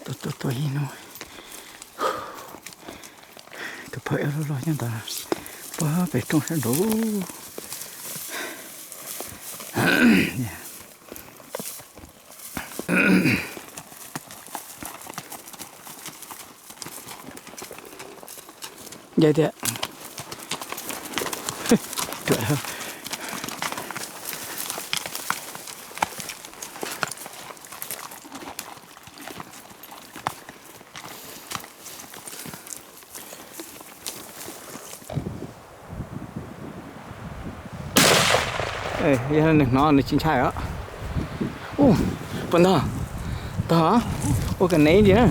Tuaj tuaj ib hnub, tus phawj eb loj loj nyob ntawd, puag pem roob sab nraud. Ncaim tiag. Yog nws hnov nws tsis ntshai os. Ua puas ntog? Ntog, ua kom nev ntsis na.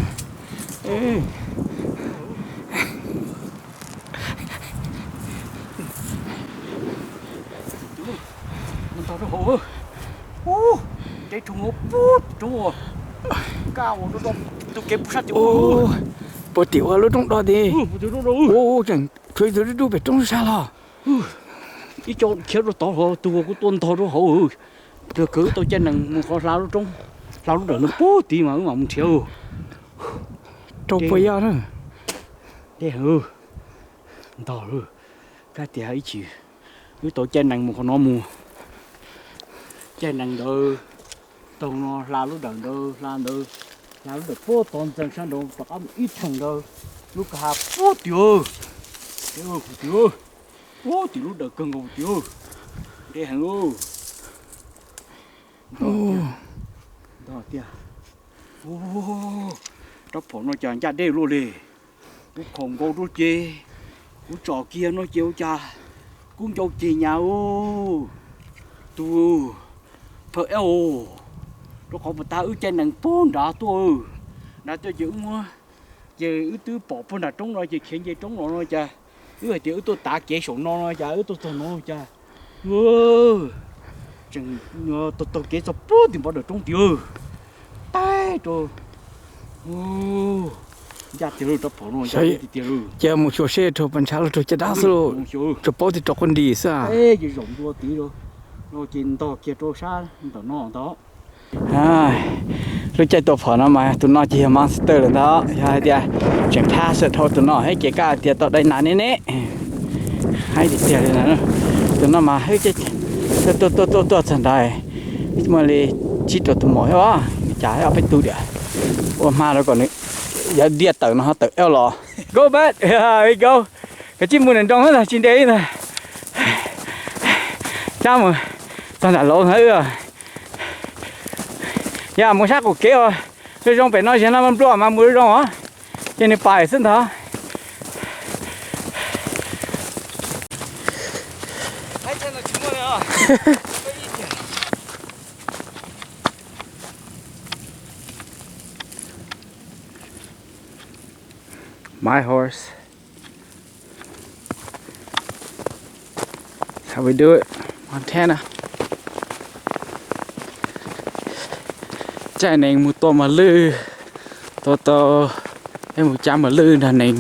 Ntog rau hauv, ua ntev rau hauv pub roob ua, kaj ua rau rau tus kev pub sab tim ua, puag tim ua lub roob do tid. Ua tseem tshuav tus dub dub pem roob sab los. Ib co khiav rau tod hov, tus uas kuv tua ntog rau hauv. Kawg kawg wb tau caij nees mus qhov hla lub roob, hla lub dawm no pub tid mas wb mam mus nrhiav. Rau puas yog na. Dej heev, ntog lawm. Kab tias ib chim wb tau caij nees mus qhov no mus. Caij nees ntawd taug no hla lub dawm ntawd, hla ntawd, hla lub dawm puag tod ntxeev sab nraud rov qab mus ib theem ntawd, lub kwj ha puag tim, puag tim, puag tim lub dawm kawg nkaus tim. Dej heev. Ntog tiag. Rab phom no cas ncaj deb luaj li. Kuv khaum nkaus rau ces, kuv tsom kiag no ces ua cas kuv ncau ceg nyas ub. Tus phawj eb, rau qhov puas tas wb caij nees puag nrad tuaj, nrad tuaj ces wb muab, ces wb twb pom puag nram roob no ces khiav nce roob los no cas, wb hais tias wb tuaj tav kev saum no no cas wb tuaj txog no cas, tseem taug taug kev txog puag tim npoo dawm roob tiag. Taig rau, ncaj tiag lawm rab phom no, ncaj tiag tiag lawm. Ces mus xyuas seb rau pas ntshav los rau caj dab xwb lauj, tsuas paub tias rau quj nris xwb. Ces zaum ntua tid, ces ntog kiag rau sab ntawm no ntag. Lub caij tua phom no mas tus no ces yog monster lawm ntag, yog hais tias tseem phab xwm dhau tus no thiab ces koj hais tias tau dai nas neb neb. Haib tiag tiag li no. Tus no mas tuaj tuaj tuaj tuaj txog ntawd muaj li tsib rau tus maum thiab os, nws cas ob peb tug diam. Ua hma rau kom nws, yog diaj tawm no ho tawm eb los. Go back, go. Kav tsij mus nram nroog ntag, tsis ntev li ntag. Cab mus txog nram laus ntag. Yog mus sab qaum kev os, zoo zoo pem no tsis no nplua mas mus zoo zoo os, ces nws pais xwb ntag. My horse. That's how we do it, Montana. Caij nees mus tua mos lwj, tua tau, es mus cab mos lwj nrog nees,